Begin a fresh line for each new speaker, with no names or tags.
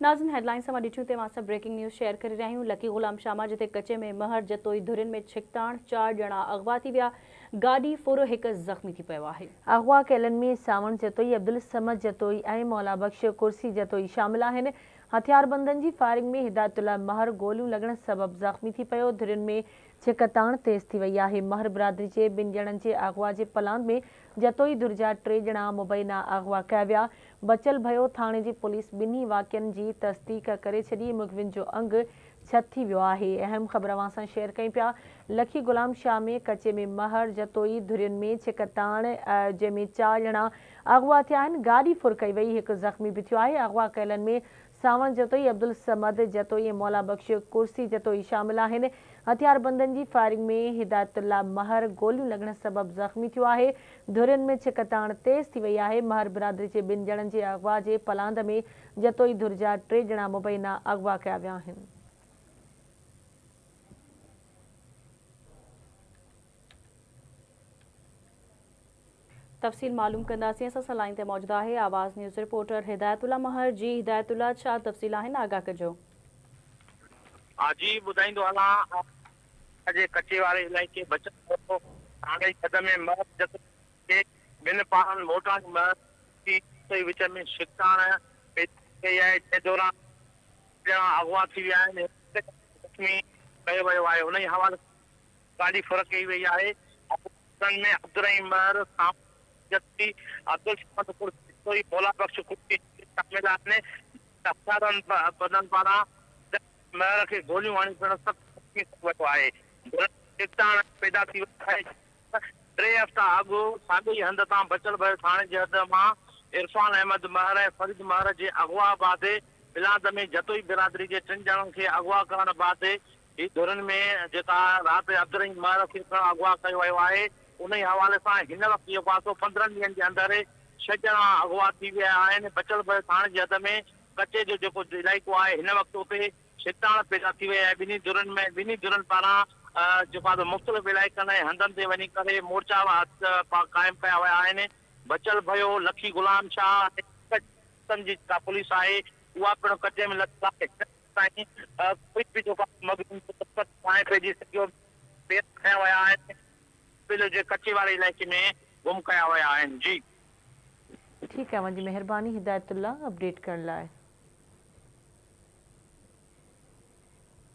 ناظرين هيڊلائنز اوهان ڏٺيون تي اوهان سان بريڪنگ نيوز شيئر ڪري رهيا آهيون لڪي غلام شاهه مان جتي ڪچي ۾ مهر جتوئي ڌرين ۾ ڇڪتاڻ، چار ڄڻا اغوا ٿي ويا، گاڏي ڦر هڪ زخمي ٿي پيو آهي.
اغوا ڪيلن ۾ سانوڻ جتوئي، عبدالصمد جتوئي ۽ مولا بخش ڪرسي جتوئي شامل آهن. هٿياربندن جي فائرنگ ۾ هدايت الله مهر گوليون لڳڻ سبب زخمي ٿي پيو، ڌرين ۾ ڇڪتاڻ تيز ٿي وئي آهي. مهر برادري جي ٻن ڄڻن جي اغوا جي پلاند ۾ جتوئي ڌر جا ٽي ڄڻا مبينا اغوا ڪيا ويا. بچل ڀيو ٿاڻي جي پوليس ٻنهي واقعن جي تصديق ڪري ڇڏي، مغوين جو انگ ڇهه ٿي ويو آهي. اهم خبر اوهان سان شيئر ڪيون پيا، لکي غلام شاهه ۾ ڪچي ۾ مهر جتوئي ڌرين ۾ ڇڪتاڻ جنهن ۾ چار ڄڻا اغوا ٿيا آهن، گاڏي ڦر ڪئي وئي، هڪ زخمي به ٿيو آهي، اغوا ڪيلن ۾ سانوڻ جتوئي، عبدالصمد جتوئي ۽ مولا بخش ڪرسي جتوئي شامل آهن. هٿياربندن جي فائرنگ ۾ هدايت الله مهر گوليون لڳڻ سبب زخمي ٿيو آهي. ڌرين ۾ ڇڪتاڻ تيز ٿي وئي آهي. مهر برادري جي ٻن ڄڻن جي اغوا جي پلاند ۾ جتوئي ڌر جا ٽي ڄڻا مبينا اغوا ڪيا ويا آهن.
تفصيل معلوم ڪنداسين اسان سان لائين تي موجود آهي آواز نيوز رپورٽر هدايت الله مهر جي هدايت الله ڇا تفصيل آهن آگاهه ڪجو.
ها جي ٻڌائيندو هلان جي ڪچي واري علائقي بچت ڪورو ٿاڻي جي حد ۾ مهر جتوئي کي ٻن پاڙن موٽاڻي مهر جي جتوئي وچ ۾ ڇڪتاڻ پيدا ٿي وئي آهي جنهن دوران ٻه ڄڻا اغوا ٿي ويا آهن هڪ کي زخمي ڪيو ويو آهي انهي حوالي سان گاڏي ڦر ڪئي وئي آهي. اپوزيشن ۾ عبدالرحيم مهر، سامون جتوئي، عبدالصمد قرشي جتوئي، مولا بخش قرشي جتوئي شامل آهن، جن هٿياربندن پاران عبدالرحيم مهر کي گوليون هڻي پڻ سخت زخمي ڪيو ويو آهي. ڌرڻي ۾ ڇڪتاڻ پيدا ٿي وئي آهي. ٽي هفتا اڳ ساڳئي ئي هنڌ تان بچل ڀيو ٿاڻي جي حد مان عرفان احمد مهر ۽ فريد مهر جي اغوا بعد پلاند ۾ جتوئي برادري جي ٽن ڄڻن کي اغوا ڪرڻ بعد هي ڌرين ۾ جيڪا رات عبدالرحيم مهر کي پڻ اغوا ڪيو ويو آهي انهي حوالي سان هن وقت اهو پاسو 15 ڏينهن جي اندر ڇهه ڄڻا اغوا ٿي ويا آهن بچل ڀيو ٿاڻي جي حد ۾ ڪچي جو جيڪو علائقو آهي هن وقت اتي ڇڪتاڻ پيدا ٿي وئي آهي ٻنهي ڌرين ۾ ٻنهي ڌرين پاران جيڪو آهي مختلف علائقن ۽ هنڌن تي وڃي ڪري مورچا قائم ڪيا ويا آهن بچل ڀيو لکي غلام شاهه ۽ جي جيڪا پوليس آهي اها پڻ ڪچي ۾ لٿل آهي هن وقت تائين ڪوئي به جيڪو آهي مغوين جو دفتر ناهي پئجي سگهيو پير کنيا ويا آهن بل جي ڪچي واري علائقي ۾ گم ڪيا ويا آهن جي.
ٺيڪ آهي اوهان جي مهرباني هدايت الله اپڊيٽ ڪرڻ لاء.